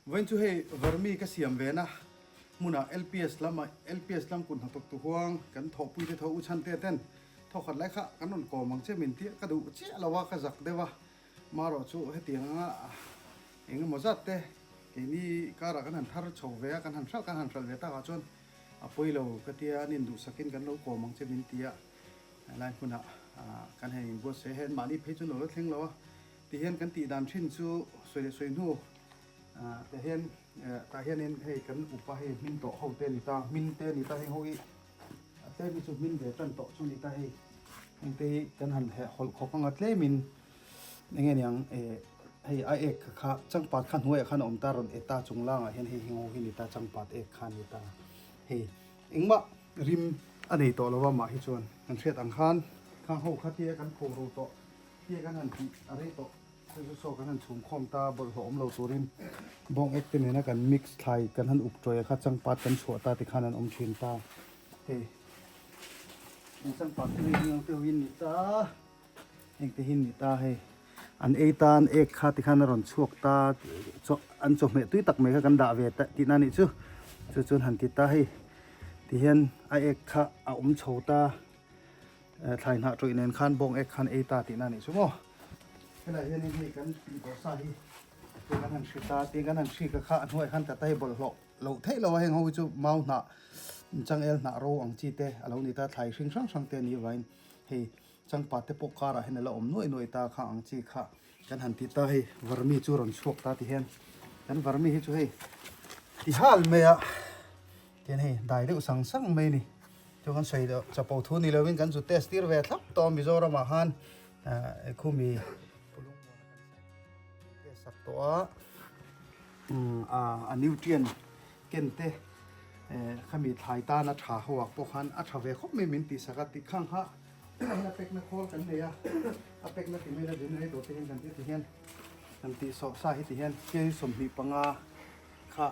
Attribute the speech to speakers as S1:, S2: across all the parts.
S1: Vawiin chu hei Vermi ka siam ve na hmunah LPS lam ah LPS lam kut hnathawk tu huang kan thawhpui te tho u chhan te ten thawkhat lai kha kan rawn kawm ang che min tia ka duh chiah lo a ka zak deuh a marawh chu hetiang anga eng emaw zat te keini karah kan han thar chho ve a kan han hralh kan han hralh ve takah chuan a pawi lo ka tia an induhsakin kan lo kawm ang che min tia helai hmunah kan han inbuatsaih a hei an mahni phei chu an lo la thleng lo a tihian kan tih dan thin chu sawi leh sawi hnu tah hian tah hianin hei kan upa hei hmin tawh ho te a ni ta hmin te a ni ta heng ho hi a tlem hi chu hmin ve tan tawh chu a ni ta hei heng te hi kan han heh hawlh khawk anga tlemin eng nge niang hei a ek kha changpat kha hnuaiah khan a awm ta rawn eta chung langah hian hei heng ho hi a ni ta changpat ek kha a ni ta hei engmah rim a nei tawh lo a mah hi chuan kan hriat ang khan khang ho kha tia kan pho ro tawh tia kan han tih a rei tawh chu chu saw kan han chhum khawm ta bawlhhlawh awm lo turin bawng ek te nena kan mix thlai kan han up tawih a kha changpat kan chhuah ta tikhan an awm thin ta hei an changpat te hi heng te ho hi an ni ta. Heng te hi ni ta hei an ei tan ek kha tikhan a rawn chhuak ta chaw an chawhmeh tui tak mai kha kan dah ve ta tihna a nih chu chu chuan han ti ta hei tihian a ek kha a awm chho ta thlai hnah tawih nen khan bawng ek khan ei ta tihna a nih chu maw helai hianin hei kan tih tawh sa hi te kan han hri ta tin kan han hri ka kha a hnuaiah khan tata hi bawlhhlawh loh theih lo a heng ho hi chu mau hnah changel hnah ro ang chi te a lo ni ta thlai hring hrang hrang te a nih avangin hei Changpat te pawh karah hian a la awm nuaih nuaih ta kha ang chi kha kan han ti ta hei varmi chu rawn chhuak ta ti hian kan varmi hi chu hei ti hal mai a tian hei dai deuh sang sang mai a ni chu kan sawi deuh chapo thu ni lovin kan zu test tir ve thlap tawh a Mizoram ah khan khumi test sak tawh a a nutrient ken te khami thlai tana tha ho ah pawh khan a tha ve khawp mai min tih sak a tih khang kha a pekna khawl kan nei a a pekna ti mai a generator te hian kan tih ti hian kan tih sawh sa hi ti hian kei 25 kha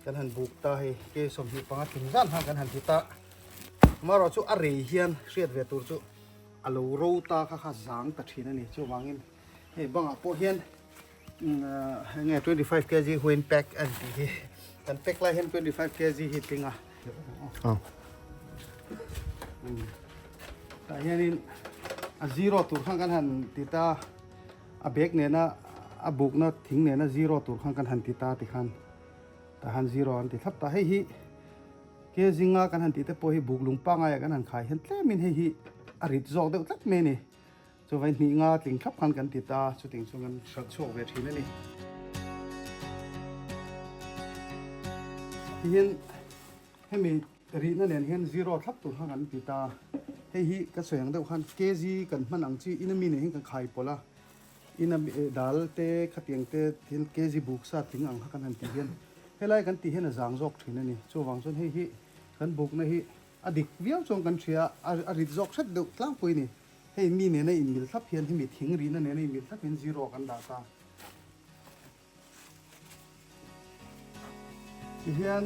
S1: kan han buk ta hei kei 25 tling zan khan kan han ti ta marawh chu a rei hian hriat ve tur chu a lo ro ta kha kha zang ta thin a ni chuvangin hei bangah pawh hian Enge 25 kg huin pack an tih hi kan pack lai hian 25 kg hi tling a tah hianin a zero tur khan kan han ti ta a bag nena a bukna thing nena zero tur khan kan han ti ta ti khan tah han zero an ti thlap ta hei hi kg nga kan han tih te pawh hi buk lung pangai ah kan han khai hian tlemin hei hi a rit zawk deuh tlat mai a ni. Chuvai hnih nga tling thlap khan kan ti ta, chuting chu kan hralh chhuak ve thin a ni. Tihian hemi rihna nen hian zero thlap tur khan kan ti ta, hei hi ka sawi ang deuh khan kg kan hman ang chi ina mi nen hian kan khai pawlh a, ina dal te khatiang te thil kg buk sa tling ang kha kan han tih hian helai kan tih hian a zang zawk thin a ni. Chuvang chuan hei hi kan bukna hi a dik viau chuan kan hria a, a rit zawk hret deuh tlangpui a ni. Hei mi nena inmil thlap hian hemi thing rihna nena inmil thlap hian zero kan dah ta. Tihian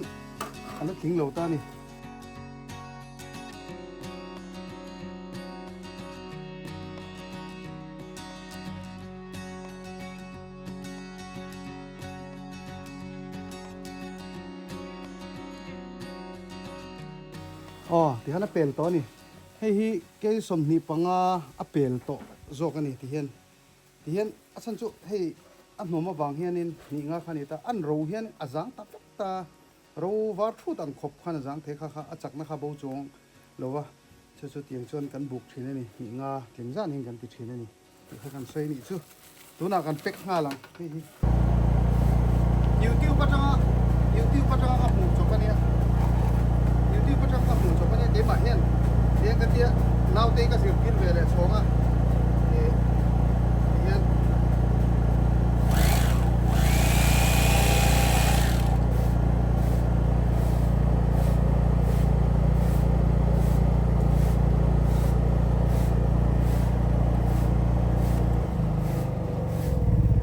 S1: a la tling lo ta a ni. Aw tihian a pel tawh a ni. Hei hi kei 25 a pel tawh zawk a ni ti hian ti hian a chhan chu hei a hnawm avang hianin hnih nga kha a ni ta an ro hian a zang ta vek ta ro var thut ang khawp khan a zang thei kha kha a chakna kha bo chuang lo va chu chu tiang chuan kan buk thin a ni hnih nga tling zan hian kan ti thin a ni. Tih kha kan sawi nih chu. Tunah kan pack nghal ang hei hi. YouTube atanga YouTube atanga ka hmuh chawp ania. YouTube atanga ka hmuh chawp ania keimah hian tiang ka tia naute ka zirtir ve leh chhawng a. Eh tihian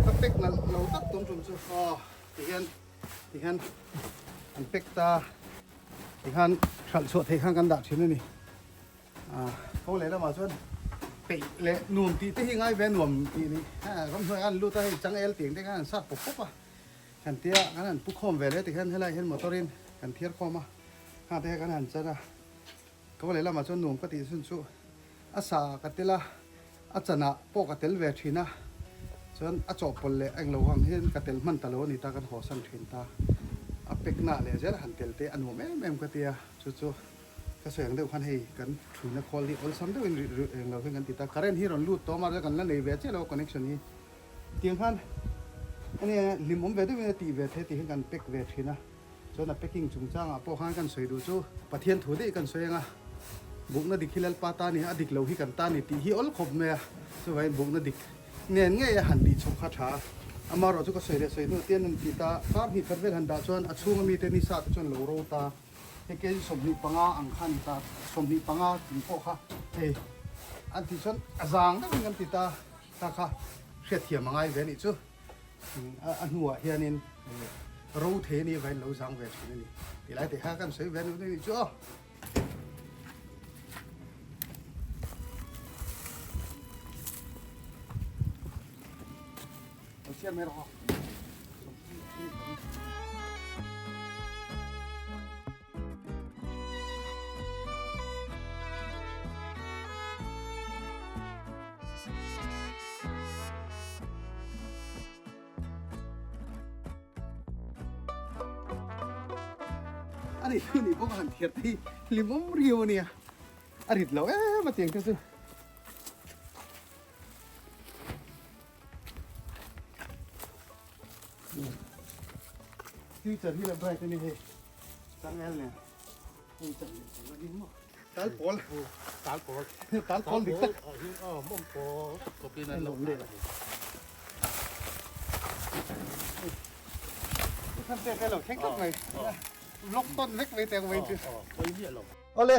S1: Ka pack nalh lo tak tum tum chu aw tihian tihian an pack ta tihian hralh chhuah theih khan kan dah thin a ni ah ho leh lamah chuan peih leh nuam tih te hi ngai ve nuam tih ni ramhnuai an lut a hei changel tiang te khan an sat pawp pawp a. Kan tia kan han pu khawm ve leh tikhian helaiah hian motor in kan thiar khawm a, khang te kha kan han chan a, ka va lehlamah chuan nuam ka tih chhun chu a sa ka tel a, a chanah pawh ka tel ve thin a, chuan a chawhpawlh leh englo ang hian ka tel hman ta lo a ni ta, kan hawsan thin ta, a pack na leh zel han tel te a nuam em em ka tia, chu chu ka sawi ang deuh khan hei kan thuina khawl hi awlsam deuhin englo hian kan ti ta, current hi rawn lut tawm a, kan la nei ve chiah lo a connection hi. Tiang khan enge hlimawm ve deuhin a tih ve the tih hian kan pack ve thin a, chuan a packing chungchangah pawh khan kan sawi duh chu Pathian thu daih kan sawi anga bukna dik hi Lalpa ta ni a dik lo hi kan ta ni tih hi awl khawp mai a, chuvangin bukna dik nen ngei a han tih chhawk kha tha a, amaherawh chu ka sawi leh sawi hnu tian an ti ta, kar hnih khat vel han dah chuan a chhunga mite ni sa te chuan lo ro ta, hei kg 25 ang kha a ni ta, 25 tling pawh kha hei an tih chuan a zang deuhin kan ti ta. Kha kha hriatthiam a ngai ve anih chu. A hnuah hianin ro thei a nih avangin lo zang ve thin a ni. Tilai te kha kan sawi ve anih anih chu aw. Lo siam mai rawh aw. A nih chu nih bawk a han thiat hi hlimawm riau a nia, a rit lo em a tiang te chu. Future hi la bright a ni hei changel nen hei chan leh chang a ding maw tal pawl tal pawl tal pawl dik tak
S2: mawm pawl kawpin an lo
S1: leh khan te te lo thleng tlat mai vlog tawn vek mai teng mai chu awle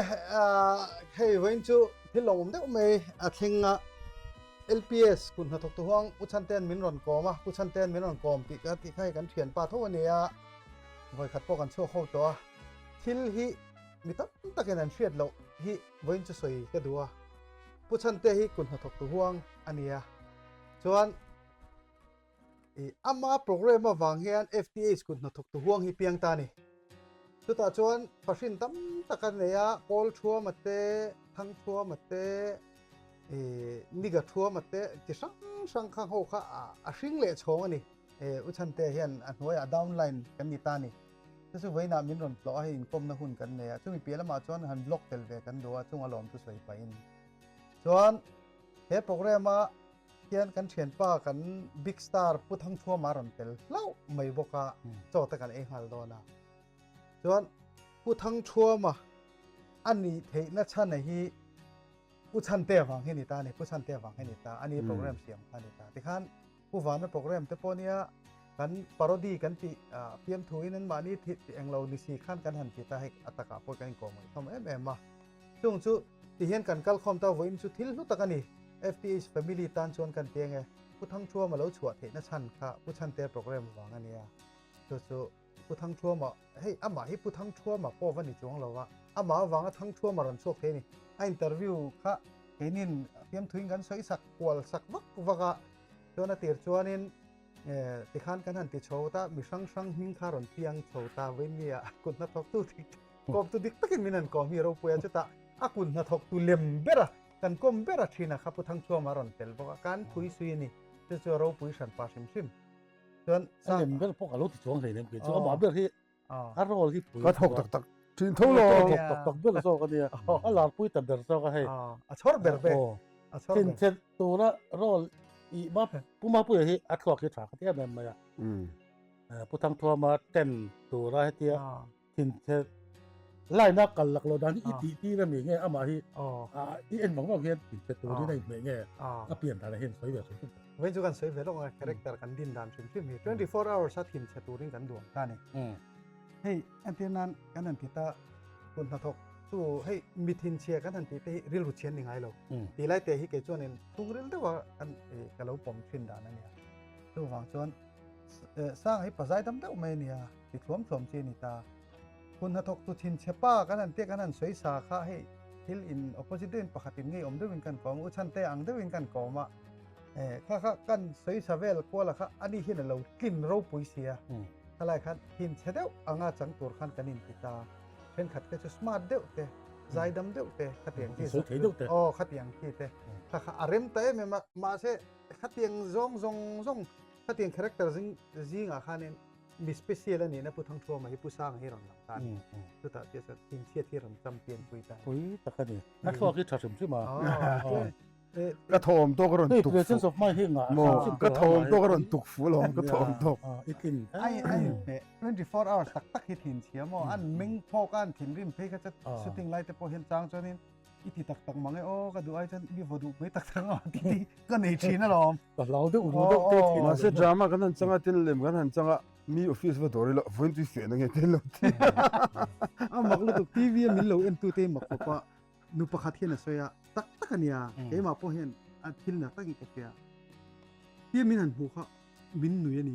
S1: hei vawiin chu thil lo awm deuh mai a thleng a LPS kut hnathawk tu huang U Chhante'n min rawn kawm a, Pu Chhante'n min rawn kawm tih ka tih kha hei kan thianpa tho a ni a, vawikhat pawh kan chhuak ho tawh a, thil hi mi tam takin an hriat loh hi vawiin chu sawi ka duh a, Pu Chhante hi kut hnathawk tu huang a ni a, chuan i ama program avang hian FTH kut hnathawk tu huang hi piang ta a ni. Chutah chuan fahrin tam tak a nei a, Kawl Thuama te, Thang Thuama te, Niga Thuama te chi hrang hrang kha ho kha a hring leh chhawng a ni. U Chhante hian a hnuaiah downline kan ni ta a ni. Chu chu vawiinah min rawn tlawh a, hei inkawmna hun kan nei a, chumi piah lamah chuan han vlog tel ve kan duh a, chung a lawm chu sawi pahin. Chuan he program-a Hian kan thianpa kan big star Pu Thangthuama a rawn tel hlauh mai bawk a, chaw te kan ei nghal dawn a. Chuan Pu Thangthuama a nih theihna chhana hi Pu Chhante avang hi a ni ta a ni, Pu Chhante avang hi a ni ta, a ni program siam kha a ni ta. Tikhan Pu Vana program te pawh nia kan parody kan tih fiamthu in anmahni englo ni si khan kan han ti ta hei a takah pawh kan inkawm ngaihthawm em em a. Chung chu tihian kan kal khawm ta vawiin chu thil hlu tak a ni. FTH family tan chuan kan ti ange. Pu Thangthuama lo chhuah theihna chhan kha Pu Chhante program vang a nia. Chu chu Pu Thangthuama, hei amah hi Pu Thangthuama pawh va ni chuang lo a, amah avanga Thangthuama rawn chhuak thei a ni. A interview kha keinin fiamthuin kan sawi sak kual sak vak vak a, chuan a tir chuanin tikhan kan han ti chho ta, mi hrang hrang hming kha rawn piang chho ta vawiin mi ah kut hnathawktu dik kawmtu dik takin min han kawm hi ropui a, chutah a kut hnathawktu lem ber a Kan kawm ber a thin a kha Pu Thangchhuama a rawn tel bawk a, kan phui sui a ni. Chu chu a ropui hran pa hrim hrim. Chuan
S2: A lem ber pawh ka lo ti chuang hlei nem kei chu amah ber hi a role hi pui
S3: Ka thawk tak tak thin tho lo.
S2: Ka thawk tak tak ber zawk a nia. A larpui ta ber zawk a hei.
S1: A chhawr ber ve. A chhawr ber.
S2: Thinchhe tura role i ma Pu Mapuia hi a thluak hi tha ka ti em em mai a. Pu Thangthuama ten tura hetia Thinchhe line a kal lak lo dan hi i tih tir a mi nge amah hi i en vang vang hian thinchhe turin a inhmeh nge a pian dan ah hian sawi ve hrim hrim.
S1: Vawiin chu kan sawi ve lawk a character kan din dan hrim hrim hi 24 hours a thinchhe turin kan duang ta a ni. Hei entir nan kan han ti ta kut hnathawk chu hei mi thinchhia kan han tih te hi rilru chhian ni ngai lo tih lai te hi kei chuanin chhungril deuh a kan ka lo pawm thin dan a nia. Chuvang chuan Sanga hi pazai dam deuh mai a nia. Ti thluam thluam chi a ni ta. Hun hnathawk tu thin chhe pa kan han tia kan han sawi sa kha hei thil in opposite deuhin pakhat in ngei awm deuhin kan kawm a, u chhante ang deuhin kan kawm a, eh kha kha kan sawi sa vel kuala kha ani hian a lo tlin ropui si a. Khalai khan thinchhe deuh anga chang tur khan kan inti ta. Thenkhat te chu smart deuh te, zaidam deuh te, khatiang chi
S2: Sawi thei deuh te.
S1: Aw, khatiang chi te. Kha kha a rem ta em em a, mahse khatiang zawng zawng zawng khatiang character zing zingah khanin mi special a nihna Pu Thangthuama hi Pu Sanga hi rawn lang ta a ni. Chutah chiah chuan thinchhiat hi rawn champion pui ta a ni.
S2: Pui tak a ni. A thluak hi tha hrim hrim a.
S1: Aw.
S3: Ka thawm tawk a rawn tuk fuh. Maw ka thawm tawk a rawn tuk fuh alawm ka thawm tawk.
S1: Ai ai hmeh 24 hours tak tak hi thin chhia maw an meng phawk a an thinrim phei kha chu shooting lai te pawh hian chang chuanin i ti tak tak mang e aw ka duh ai chuan mi vaw duh mai tak tak ang ti ti ka nei thin alawm.
S2: Ka hlau deuh ru deuh te thin.
S3: Mahse drama kan han changa tin lem kan han changa mi office va dawr ila vawiin tui feh na nge tin lo ti.
S1: A mak lutuk TV a min lo en tu te mak khawp a. Nu pakhat hian a sawi a, tak tak a nia, keimah pawh hian a thil nak takin ka hria. Tia min han hmuh kha min nui a ni.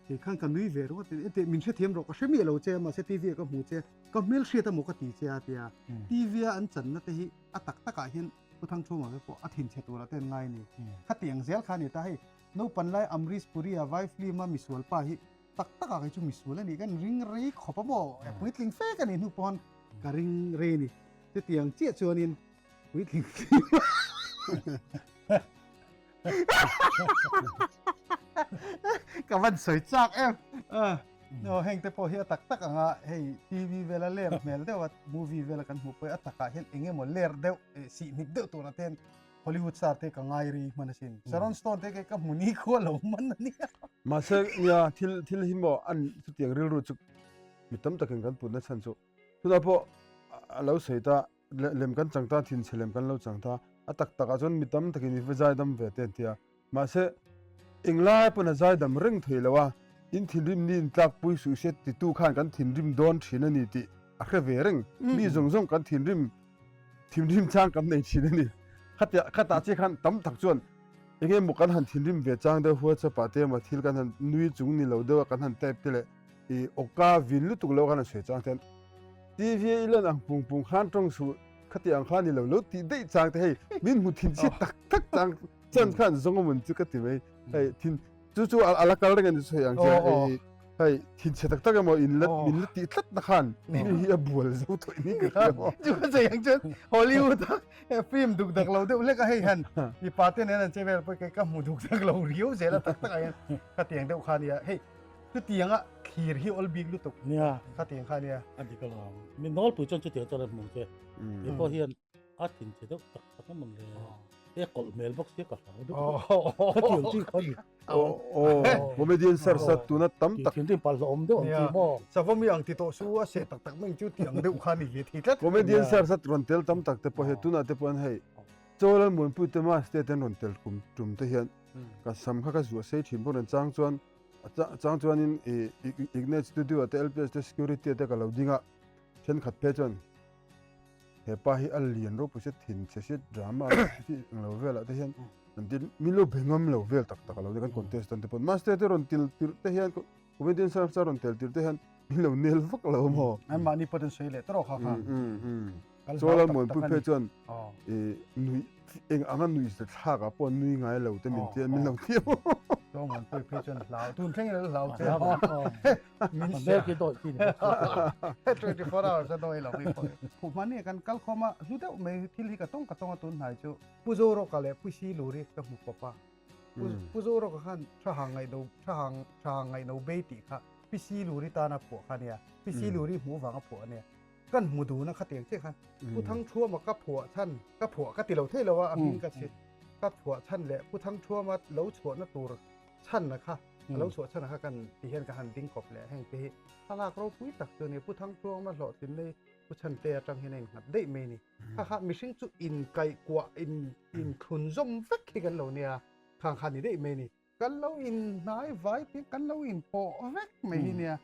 S1: Kei khan ka nui ve ringawt in, enteh min hrethiam rawh, ka hre miah lo che a, mahse TV ah ka hmu che, ka hmel hriat emaw ka ti che a tia. TV a an channa te hi a tak takah hian Pu Thangchhuma te pawh a thinchhe turah te an ngai a ni. Khatiang zel kha a ni ta, hei naupan lai Amrish Puri a vai film a misual pa hi tak takah kei chu misual a nih kan ring rei khawp a maw, puitling fe ka nih hnu pawn ka ring rei a ni. Chutiang chiah chuanin puitling ka van sawi chak em. No heng te pawh hi a tak tak anga hei TV vela ler hmel deuh a movie vela kan hmuh pawh a takah hian eng emaw ler deuh sih hnip deuh turah te hian Hollywood star te ka ngai ri hman asin. Sharon Stone te ka hmu ni khua lo hman a nia.
S3: Mahse nia thil thil hi maw an chutiang rilru chu mi tam takin kan putna chhan chu Tunah pawh a lo sawi ta, lem kan chang ta, thinchhe lem kan lo chang ta, a tak takah chuan mi tam takin i va zaidam ve te an ti a. Mahse, englai pawn a zaidam reng thei lo a, in thinrim ni in tlakpui suh se titu khan kan thinrim dawn thin a ni tih a hre ve reng. Mi zawng zawng kan thinrim, thinrim chang kan nei thin a ni. Khatia, khatah chiah khan tam tak chuan enge maw kan han thinrim ve chang deuh WhatsApp ah te emaw thil kan han nui chung ni lo deuh a kan han type te leh I awka vin lutuk lo khan a sawi chang chuan TV a i lan ang pung pung khan tawng suh khati ang khan ni lo lo tih daih chang te hei min hmu thin chhiat tak tak chang chan khan zawng amun chu ka ti mai hei thin chu chu a la kal reng ani sawi ang che hei hei thin chhe tak tak emaw in la min la tih tlat na khan mi hi a bual zo tawh ni ka hria maw
S1: chu ka sawi ang chuan Hollywood a film duk dak lo deuh hlek a hei han mipa te nen an che vel pawh ka hmu duk dak lo riau zel a tak tak ah hian khatiang deuh kha nia hei Chutianga thlir hi awl bik lutuk.
S2: Nia.
S1: Khatiang kha nia.
S2: A dik alawm. Mi nawlpui chuan chutiang chuan a hmu che. Ni pawh hian a thin che deuh tak tak a mawn le. E kawlh hmel bawk sia ka hlau deuh. Khatiang chi kha ni.
S3: Aw comedian sir sa tuna tam tak.
S2: Thinrim pal hlawm deuh ang chi maw.
S1: Sava mi ang ti tawh su a seh tak tak mai chu tiang deuh kha ni ve thei tlat.
S3: Comedian sir sa rawn tel tam tak te pawh hi tunah te pawh an hei Chawlal Muanpui te mas te ten rawn tel kum tum te hian ka sam kha ka zuah sei thin bawk nen chang chuan Chang chuanin i Ignite Studio ah te LPS te security ah te ka lo ding a, thenkhat phei chuan he pa hi a lian ropui se thin chhe se drama chi englo velah te hian an ti min lo be ngam lo vel tak tak a lo ni kan contestant te pawn master te rawn til tirh te hian comedian search a rawn tel tirh te hian min lo nel vak lo maw.
S1: Anmahni pawh ten sawi leh tawrh kha kha.
S3: Chaw Lalmuanpui phei chuan nuih eng anga nuih za thlak ah pawh nui ngai lo te min tia min lo tia maw.
S1: Chaw Muanpui phei chuan hlau tun thleng in a hlau che
S2: min sia
S1: 24 hours a dawi lo mi pawh phu hmani kan kal khawm a hlu deuh mai thil hi ka tawng ka tawng a tun hnai chu Pu Zorawka leh Pu Siluri ka hmu pawp a Pu Zorawka khan tha hang ngaih no tha hang tha hang ngaih no bei tih kha Pi Siluri tana phuah kha ania Pi Siluri hmuh vanga phuah ania Kan hmu dun a khatiang chiah khan Pu Thangthuama ka phuah chhan ka phuah ka ti lo thei lo a a hming ka chhi ka phuah chhan leh Pu Thangthuama lo chhuahna tur chhan a kha a lo chhuah chhan a kha kan ti hian ka han ding kawp leh heng te hi thlalak ropui tak chu a ni Pu Thangthuama hlawhtlin nei Pu Chhante atang hian a innghat daih mai a ni kha kha mihring chu inkaihkuah in inthlun zawm vek hi kan lo nia khang kha ni daih mai a ni. Kan lo inhnai vai piang kan lo inpawh vek mai hi nia.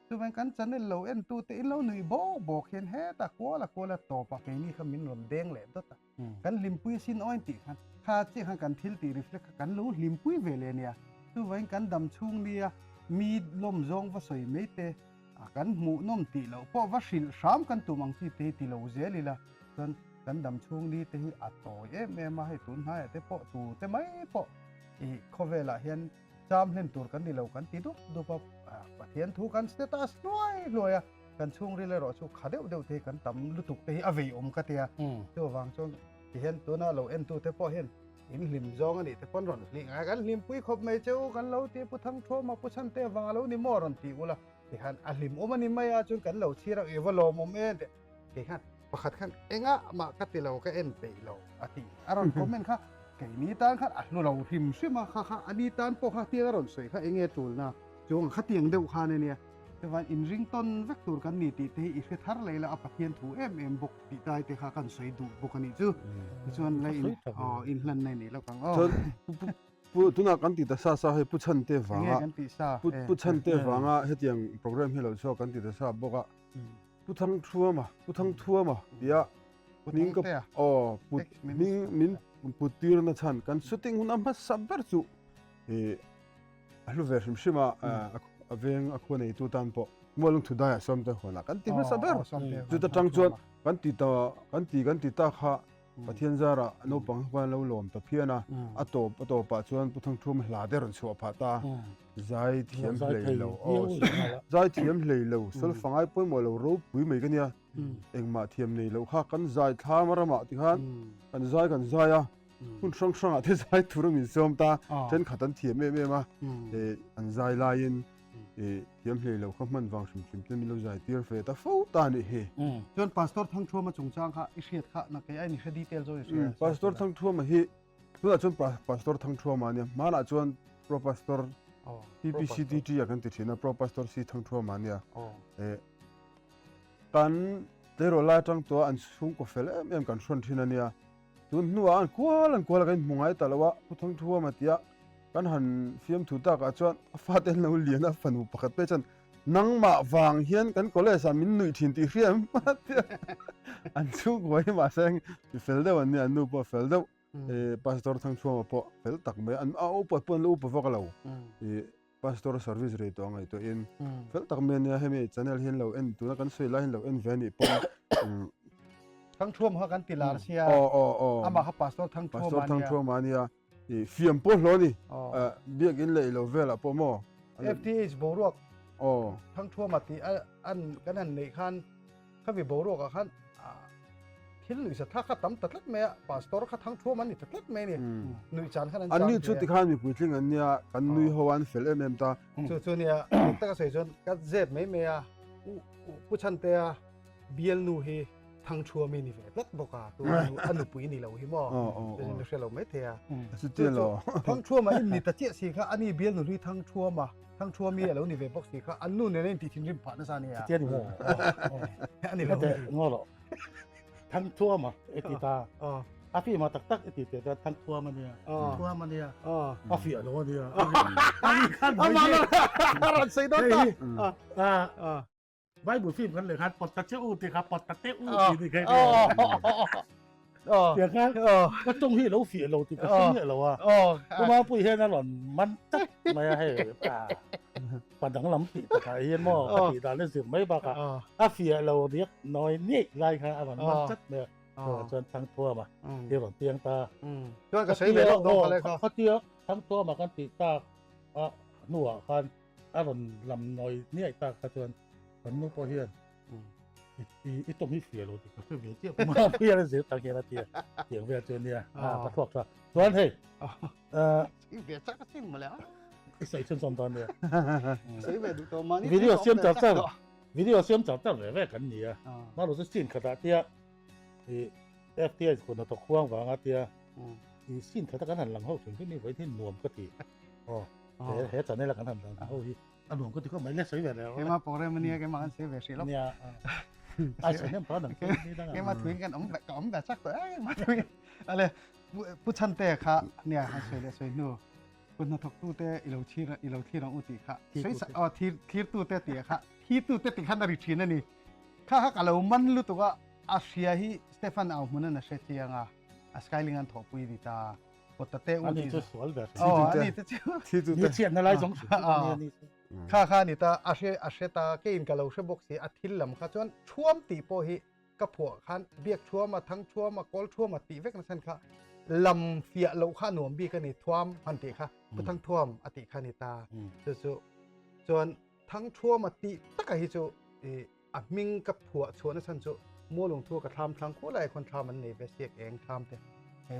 S1: Chuvang kan channel lo en tu te in lo nuih bawk bawk hian hetah kual a kual a tawp a keini kha min rawn deng leh dawt a. Kan hlimpui asin aw in tih khan kha chiah khan kan thil tih reflect kha kan lo hlimpui ve leh nia. Chuvangin kan dam chhung nia mi lawm zawng va sawi mai te kan hmuh nawm tih loh pawh va hrilh hram kan tum ang chi te hi ti lo zel ila chuan kan dam chhung ni te hi a tawi em em a hei tun hnaiah te pawh tu te mai pawh I khawvelah hian cham hlen tur kan ni lo kan ti dup dup a, Pathian thu kan status hluai hluai a, kan chhungril erawh chu kha deuh deuh te hi kan tam lutuk te hi a vei awm ka tia. Chuvang chuan tihian tuna lo entute pawh hian in hlim zawng a nih te pawn rawn hlih ngai a, kan hlimpui khawp mai che u, kan lo ti Pu Thangthuama Pu Chhante vang a lo ni maw rawn ti ula tihian a hlim awm a ni mai a, chuan kan lo chhir ang i va lawmawm em tih kei khan pakhat khan engah mah ka ti lo ka en peih lo a ti a rawn comment kha keini tan khan a hlu lo hrim hrim a kha kha ani tan pawh kha tiang a rawn sawi kha enge tulna chuang khatiang deuh khan a nia chuan inring tawn vek tur kan ni tih te hi i hre thar leh ila a Pathian thu em em bawk tih tai te kha kan sawi duh bawk a nih chu tichuan la in aw inhlan na ni lawk ang aw.
S3: Pu tunah kan ti ta sa sa hei Pu Chhante vanga Pu Chhante vanga hetiang program hi lo chhuak kan ti ta sa bawk a. Pu Thangthuama, Pu Thangthuama tia hming ka aw put hming min put tir na chhan kan shooting hun a hmasa ber chu eh a hlu ve hrim hrim a a veng a khua neitu tan pawh Mualung Thudaiah Sawmte huanah kan ti hmasa ber chuta tang chuan kan ti ta kan ti kan ti ta kha Pathian zarah naupang khan lo lawm ta phian a a tawp a tawpah chuan Pu Thangthuama hla te rawn chhuah phah ta Zai thiam hlei lo aw zai thiam hlei lo solfa ngai pawimawh lo ropui mai ka nia engmah thiam nei lo kha kan zai thlam a ramah tikhan kan zai kan zai a hun hrang hrangah te zai tur a min sawm ta thenkhat an thiam em em a an zai laiin thiam hlei lo kha hman vang hrim hrim te min lo zai tir ve ta fo ta nih hi.
S1: Chuan Pastor Thangthuama chungchang kha i hriat kha na kei ain i hre detail zawk i hria.
S3: Pastor Thangthuama hi Tunah chuan Pastor Thangthuama a nia, hmanah chuan Pro Pastor PPCTT a kan ti thin a, Pro Pastor C Thangthuama a nia. Kan tleirawl lai atang tawh an chhungkaw fel em em kan hrawn thin a nia. Tun hnuah an kual an kual a kan inhmu ngai ta lo a, Pu Thangthuama tia kan han fiamthu takah chuan a fate an lo lian a, fanu pakhat pek chuan Nangmah vang hian kan college ah min nuih thin tih hria em? An chhungkua hi mahse mi fel deuh an nia, an nu pawh a fel deuh. Pastor Thangchhuama pawh fel tak mai, an a upa pawh an la upa vak lo. Pastor service rei tawh ngaihtuahin fel tak mai ania hemi channel hi an lo en tuna kan sawi lai hi an lo en ve anih pawh.
S1: Thangchhuama kha kan ti lar sia, amah kha Pastor Thangchhuama ania.
S3: Pastor Thangchhuama ania. Fiam pawh hlawh a ni. Biakin leh ilo velah pawh maw?
S1: FTH boruak Thangthuama tih an kan han neih khan khami boruakah khan thil nuihsa thlak kha tam ta tlat mai a, Pastor kha Thangthuama an ni ta tlat mai a ni. Nuih chan khan an chang
S3: An ni chu tikhan mi puitling an nia, kan nui ho a an fel em em ta.
S1: Chu chu nia, dik taka sawi chuan ka zep mai mai a, Pu Chhantea bialnu hi Thangthuami ni ve tlat bawk a, tu a nupui ni lo hi maw? Chuan in hre lo mai thei a.
S3: Chuti lo.
S1: Thangthuama in ni ta chiah si kha, ani bialnu hlui Thangthuama, Thangthuami a lo ni ve bawk si kha, an nu nena in tih thinrim phah nasa a nia.
S2: Chuti a ni maw?
S1: A ni lo.
S2: Ngaw rawh. Thangthuama i ti ta. A fima tak tak i ti teh chuan Thangthuama nia. Thuama nia. A fiah lo a nia.
S1: Amah a rawn sawi dawn
S2: ta. Bible film kan leh khan pawt ta che u tih kha pawt ta te u tih ni kha tiang khan ka tawng hi lo fiah lo tih ka hre miah lo a Pu Mapui hian a rawn man tlat mai a hei pa danglam tih takah hian maw ka tih dan a zir mai bakah a fiah lo riak nawi niaih lai kha a rawn man tlat mai a chuan Thangthuama hi rawn piang ta
S1: chuan ka sawi ve lawk dawn kha le kha
S2: khatia Thangthuama kan tih tak a hnuah khan A rawn lam nawi niaih tak kha chuan kan nu pawh hian i tawng hi fiah lo tih ka hre ve chiah pawh a hian a zir tak hian a ti a tiang vel chu a nia a ka thluak tha chuan hei
S1: i ve chak a sin mawle a
S2: i sawi chhun sawm dawn nia
S1: sawi ve duh tawh mahni
S2: video siam char char video siam char char ve ve kan ni a maru chu scene khatah tia i FTI kun hnathawk huang vanga tia i scene khata kan han lang ho hrim hrim hi vawiin hi nuam ka ti aw He he channel a kan han dan ho hi a nuam ka ti khawp mai le sawi ve reng.
S1: Keimah program ania keimah kan sawi ve hrih lo.
S2: Nia. Ai sawi nem tawh dang ni dang.
S1: Keimah thuin kan awm ka awm ve chak tawh ai keimah thuin. Ale pu Chhante kha nia han sawi leh sawi hnu kut hnathawk tu te i lo thlir i lo thlir ang u tih kha sawi sa aw thlir thlir tu te tih kha thi tu te tih khan a ri thin a ni. Kha kha ka lo man lutuk a a hria hi Stephen Auhmun an a hre chiang a a skyling an thawhpui ni ta. Potate u
S2: Ani chu sual ber.
S1: Oh, ani te chu.
S3: Thi tu
S2: te. Ni chiat na lai zawng hrim hrim ani ani chu.
S1: Kha kha ni ta a hre a hre ta ke in ka lo hre bawk si a thil lam kha chuan thuam tih pawh hi ka phuah khan biak thuam a thang thuam a kawl thuam a tih vek na chhan kha lam fiah loh kha nuam bik ani thuam han tih kha pu thang thuam a tih kha ni ta chu chu chuan. Thangthuama tih taka hi chu i a hming ka phuah chhuahna chhan chu Mualungthua ka thlam thlang khual lai khawn thlam an nei ve siak eng thlam te.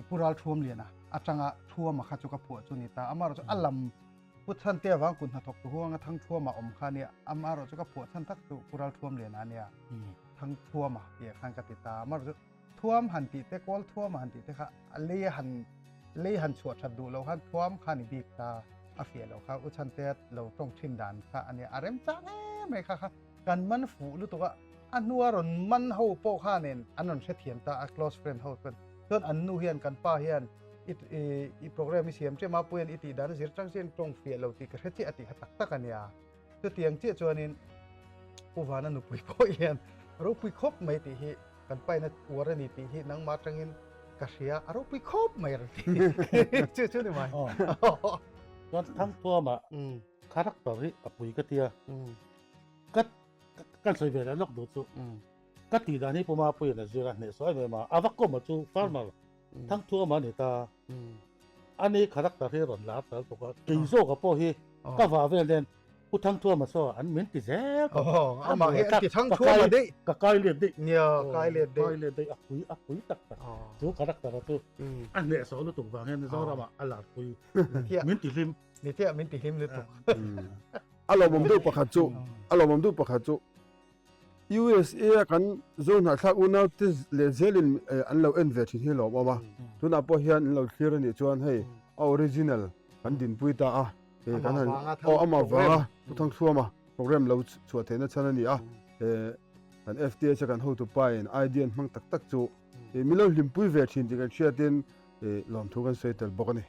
S1: Pu Ralthuamliana atanga Thuama kha chu ka phuah chu ni ta. Amaherawhchu a lam Pu Chhantea vang kut hnathawk tu huanga Thangthuama awm kha nia. Amaherawhchu ka phuah chhan tak chu Pu Ralthuamliana a nia. Thangthuama tih ah khan ka ti ta. Amaherawhchu Thuam han tih te, Kawl Thuama han tih te kha a lei a han lei han chhuah that duh lo khan Thuam kha ni bik ta a fiah loh kha U Chhantea lo tawng thin dan kha a nia. A remchang em mai kha kha kan man fuh lutuk a, a hnua rawn man ho pawh khanin an rawn hrethiam ta a close friend ho chuan. Chuan an nu hian kan pa hian i i program i siam chiah mapui hian i tih dan a zir chang chian tawng fiah lo tih ka hre chiah a tih kha tak tak a nia. Chutiang chiah chuanin Pu Vana nupui pawh hian ropui khawp mai tih hi kan paina uar a ni tih hi nangmah atangin ka hria a ropui khawp mai a rawn ti. Chu chu ni mai.
S2: Chuan Thangthuama character hi a pui ka tia. Ka kan sawi ve leh lawk duh chu ka tih dan hi Pu Mapuiin a zir a hnehsawh em em a, a va kawm a chu farmer Thangthuama a ni ta. Ani character hi rawn lar tal bawk a, kei zawka pawh hi ka vah vel nen Pu Thangthuama saw an min ti zel tawh.
S1: Amah hi an ti Thangthuama daih.
S2: Ka kai let daih.
S1: Nia, kai let daih.
S2: Kai let daih a pui a pui tak tak. Chu character a chu a hnehsawh lutuk vang hian Zoramah a lar pui. Min ti hlim.
S1: Ni chiah min ti hlim lutuk.
S3: A lawmawm deuh pakhat chu, a lawmawm deuh pakhat chu USA a kan zo hnahthlak unau te leh zelin an lo en ve thin hi lawmawm a. Tunah pawh hian an lo thlir a nih chuan hei a original kan dinpui ta a. Hei kan han aw amah vanga Pu Thangthuama program lo chhuah theihna chhan a ni a. Kan FTH a kan hotupa in idea an hmang tak tak chu min lo hlimpui ve thin tih kan hriatin lawmthu kan sawi tel bawk a ni.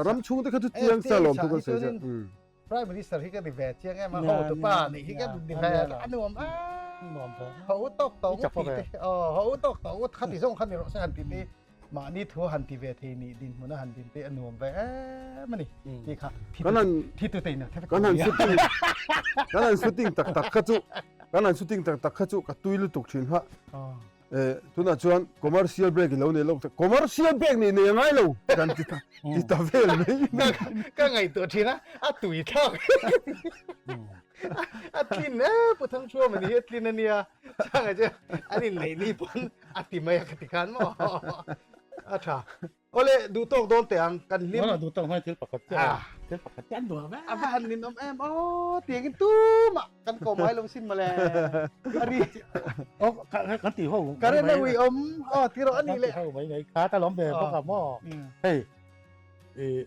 S3: Ram chhungte kha chu chiang sa lawmthu kan sawi chiang.
S1: Prime Minister hi ka ni ve chiang em a, ho tu pa nih hi ka ni ve a nuam a. Ho tawk tawng ti te, ho tawk tawng kha ti zawng kha ni rawh se han ti te, mahni thu han ti ve thei nih dinhmun a han din te a nuam ve em a ni. Ti kha thi tu te in
S3: kan han shooting kan han shooting tak tak kha chu kan han shooting tak tak kha chu ka tui lutuk thin kha. Eh, tunah chuan commercial break i lo nei lawk ta. Commercial break nih nei a ngai lo kan ti ta ti ta vel mai.
S1: Ka ngaihtuah thin a, a tui thlak. A tlin e, Pu Thangchhuama ni hi a tlin a nia. Changa chu an inneih ni pawn a ti mai a ka ti khan maw. A tha. Awle, duh tawk dawn teh ang, kan hlim.
S2: Awle, duh tawk hmai thil pakhat chiah. Thil pakhat chiah an duh ve.
S1: A va han ninawm em aw, tiangin tumah kan ko mai lo sin mawle. A ri.
S2: Aw, kan ti ho.
S1: Ka ren a ui awm, aw ti rawh a nih leh.
S2: Kan ti ho mai mai kha ta lawm ve bawk a maw. Hei, i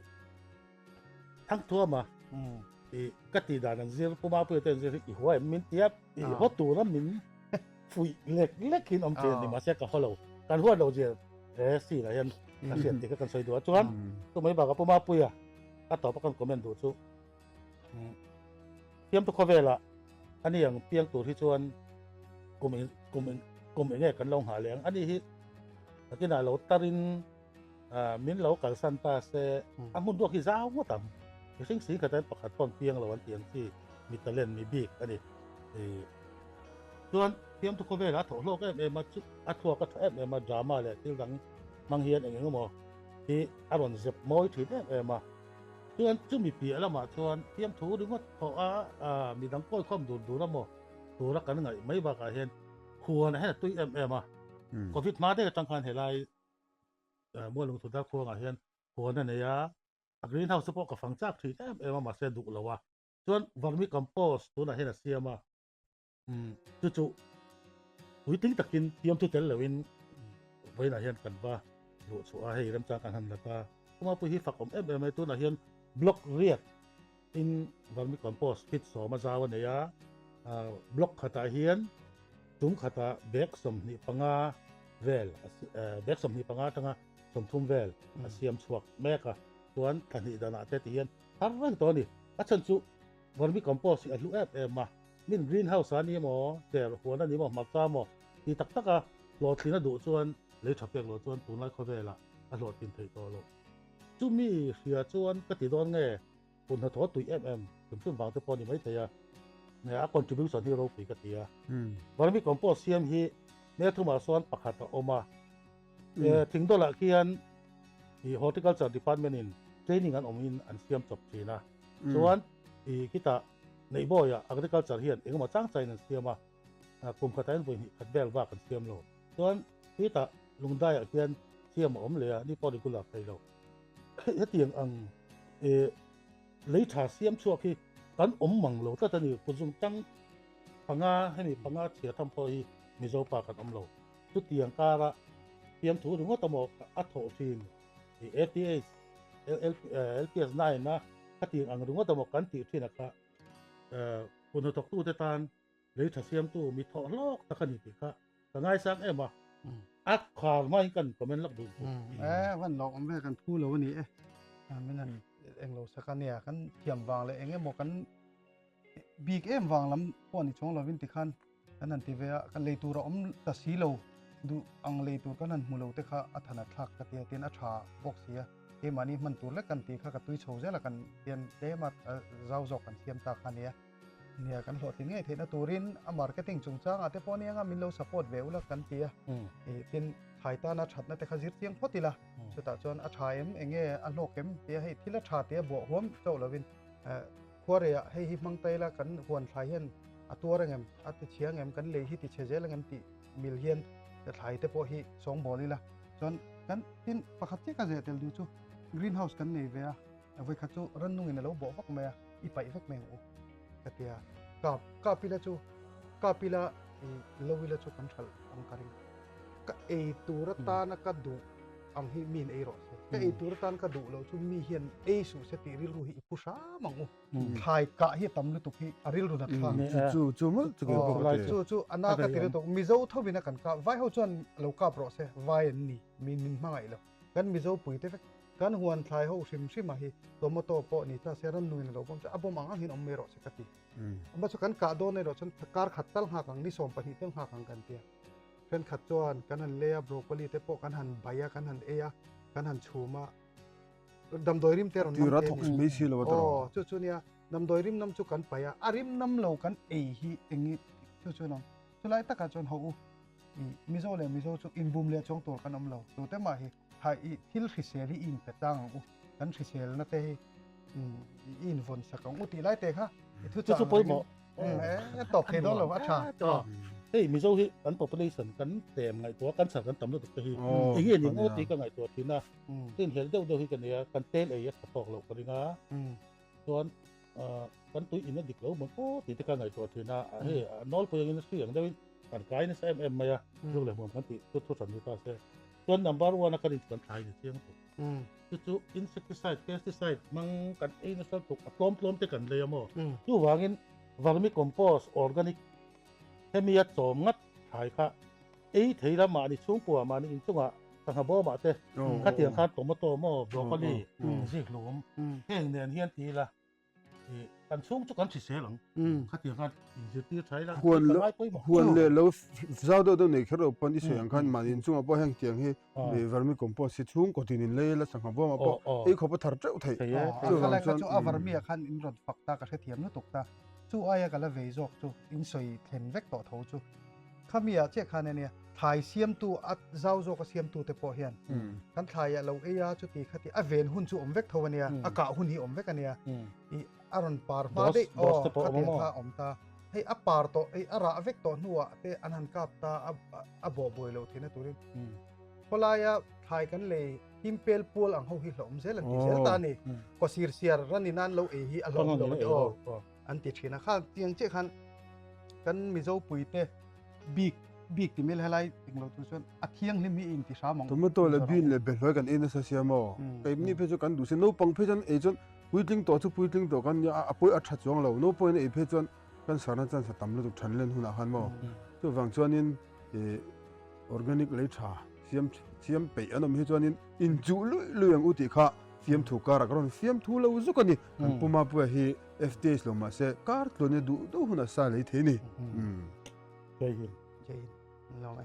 S2: Thangthuama, i ka tih dan an zir, Pu Mapuia te an zir hi i hua em min tia, i haw tura min fuih lek lek in awm thei a ni mahse ka haw lo. Kan huat lo zia he scene ah hian ka hriat tih kha kan sawi duh a chuan chumai bakah Pu Mapuia a tawp a kan comment duh chu fiamtu khawvelah ani ang piang tur hi chuan kum eng kum eng kum eng nge kan lo nghah leh ang ani hi nakinah lo tarin min lo kalsan ta se a hmun ruak hi zau ngawt ang mihring sing khat hian pakhat pawn piang lo an tih ang chi mi talent mi bik a ni. Chuan fiamthu khawvelah a thawh hlawk em em a, chu a thluak a tha em em a, drama leh thil dang hmang hian eng eng emaw hi a rawn zep mawi thin em em a. Chuan chumi piah lamah chuan fiamthu ringawt thawh a, midang kawi khawm dur dur emaw tura kan ngaih mai bakah hian huanah hian a tui em em a. Covid hma daih atang khan helai Mualungthu Darkhuangah hian huan a nei a, a greenhouse te pawh ka fang chak thin em em a mahse duh lo a. Chuan vermicompost tunah hian a siam a, chu chu puitling takin fiamthu tel loin vawiinah hian kan va luh chhuah a, hei remchang kan han la ta. Kumapui hi fak awm em em mai, tunah hian block riat in vermicompost fit sawm a zau a nei a, block khatah hian tum khatah bag 25 vel bag 25 atanga 30 vel a siam chhuak mek a, chuan thla hnih danah te ti hian Har reng tawh a ni. A chhan chu vermicompost hi a hlu em em a, min green house a ni emaw, cher huan a ni emaw, hmarcha emaw ti tak tak a hlawhtlin a duh chuan lei tha pek loh chuan tunlai khawvelah a hlawhtlin theih tawh loh. Chumi hria chuan ka ti dawn nge hun hnathawh tui em em hrim hrim vang te pawh a ni maithei a, a contribution hi ropui ka ti a. Vermicompost siam hi hmelthumah sawn pakhat a awm a, Thingdawlah khian i Horticulture Department in training an awm in an siam chawp thin a. Chuan i khitah Neihbawiah agriculture hian engemaw chang chain an siam a, kum khatah hian vawi hnih khat vel bak an siam lo. Chuan hetah Lungdaiah hian siam a awm leh a, ni pawh regular thei lo. Hetiang ang lei tha siam chhuak hi kan awm mang lo tlat a ni. Kut zungtang panga hemi panga chhiar tham pawh hi Mizo pa kan awm lo. Chutiang kara fiamthu ringawt amaw a thawh thin ATH, LPS 9 a khatiang ang ringawt amaw kan tih thin a kha kut hnathawktute tan lei tha siamtu mi thawh hlawk tak a ni tih kha ka ngaisang em a, a khar hmain kan comment lak duh bawk.
S1: E van lawk awm ve kan phu lo a ni e. Min han englo sak a nia kan thiam vang leh eng emaw kan bik em vang lam pawh ni chuang lovin tikhan kan han ti ve a, kan lei tur a awm ta si lo, duh ang lei tur kan han hmu lo te kha a than a thlak ka ti a, tin a tha bawk si a, keimahni hman tur lek kan tih kha ka tui chho zel a kan hian tlem a zau zawk kan siam ta kha a nia. Nia kan hlawhtlin ngei theihna turin a marketing chungchangah te pawh anianga min lo support ve ula kan ti a, tin thlai tana thatna te kha zir chiang phawt ila, chutah chuan a tha em eng nge a hlawk em tia hei thil a tha tia buah huam chauh lovin khuareiah hei hi hmang ta ila kan huan thlai hian a tuar ang em, a ti chhia ang em, kan lei hi ti chhe zel ang em tih mil hian thlai te pawh hi sawngbawl ila chuan kan tin pakhat chiah ka zeh tel duh chu greenhouse kan nei ve a. Vawikhat chu rannungin a lo bawh vak mai a, i paih vek mai ang u ka ti a. Kap, kap ila chu, kap ila i lo ila chu kan hralh ang ka ring. Ka ei tur atana ka duh ang hi miin ei rawh se. Ka ei tur atan ka duh loh chu mi hian ei suh se tih rilru hi i pu hram ang u. Thlai kah hi a tam lutuk hi a rilru nat thlak.
S3: Chu chu mawlh chu kei pawh ka ti.
S1: Chu chu a na ka ti lutuk. Mizo thovin a kan kap, vai ho chuan lo kap rawh se, vai an ni, min min hmangaih lo. Kan Mizo puite vek, kan huan thlai ho hrim hrim ah hi tomato pawh ni ta se rannungin a lo bawm chu a bawm ang ang hian awm mai rawh se ka ti. Amah chu kan kah dawn erawh chuan kar khat tal nghak ang, ni 12 tal nghak ang kan ti a. Thenkhat chuan kan han lei a, broccoli te pawh kan han bai a, kan han ei a, kan han chhum a, damdawi rim te rawn nam te a ni. Aw, chu chu nia, damdawi rim nam chu kan paih a, a rim nam lo kan ei hi eng chu chu lo. Chulai takah chuan ho u. I Mizo leh Mizo chu inbum leh chuang tur kan awm lo. Tute mah hi tha i thil hrisel hi i inpe tlang ang u, kan hriselna te hi i invawn sak ang u tih lai te kha i thu chang
S2: pawimawh
S1: e tawp thei dawn lo a tha.
S2: Hei Mizo hi kan population kan tlem ngaihtuah kan chhan kan tam lutuk te hi eng nge ni maw tih ka ngaihtuah thin a, tin hel deuh deuh hi ka nei a, kan tel ei a tha tawk loh ka ring a. Chuan kan tui in a dik lo maw aw tih te kha ngaihtuah thin a, hei a nawlpui angin a hri ang deuhin kan kai nasa em em mai a, zuk leh hmuam kan tih chu thu hran ni ta se. Chuan number one a kan in chu kan thlai ni chiang tuk. Chu chu insecticide, pesticide hmang kan ei nasa tuk a tlawm tlawm te kan lei a maw. Chuvangin vermicompost, organic hemi a chawm ngat thlai kha ei thei la mahni chhungkua mahni inchungah sangha bawmah te khatiang khan tomato maw broccoli zikhlum heng nen hian ti ila kan chhung chu kan hrisel ang khatiang khan inzirtir tha ila
S3: huan leh lo zau deuh deuh nei kher lo pawn i sawi ang khan mahni inchungah pawh heng tiang hi vermicompost hi chhungkaw tin in lei ila sangha bawmah pawh ei khawp a thar teuh theih
S1: chuvang chuan chu a vermi ah khan in rawn fak ta ka hrethiam lutuk ta chu aia ka la vei zawk chu in sawi thlen vek tawh tho chu Khami ah chiah khan ania thlai siamtu a zau zawk a siamtu te pawh hian kan thlai ah lo ei a chuti khati a ven hun chu awm vek tho ania a kah hun hi awm vek ania i a rawn par hma daih aw khatiang kha a awm ta hei a par tawh hei a rah vek tawh hnuah te an han kap ta a a bawh buai loh theihna turin khawlaia thlai kan lei him pel pual ang ho hi hlauhawm zel an ti zel ta a ni kawsir siar ran in an lo ei hi a hlauhawm lo a aw. An ti thin a, kha tiang chiah khan kan Mizo puite bik bik ti mai helai englo tur chuan a thianghlim hi i inti hram ang.
S3: Tomato leh bean leh behlawi kan ei nasa sia maw? Keimni phei chu kan duh si, naupang phei chuan ei chuan puitling tawh chu puitling tawh kan nia a, a pawi a tha chuang lo, naupangin ei phei chuan cancer na chance a tam lutuk than len hunah khan maw? Chuvang chuanin ih organic lei tha siam siam peih an awm hi chuanin inchuh luih luih ang u tih kha fiamthu karah ka rawn fiamthu lo zuk a ni. Kan Pu Mapuia hi FTH lo mahse kar tluan i duh duh hunah sa lei thei ni.
S2: Jai Hind.
S1: Jai Hind. Lawm e.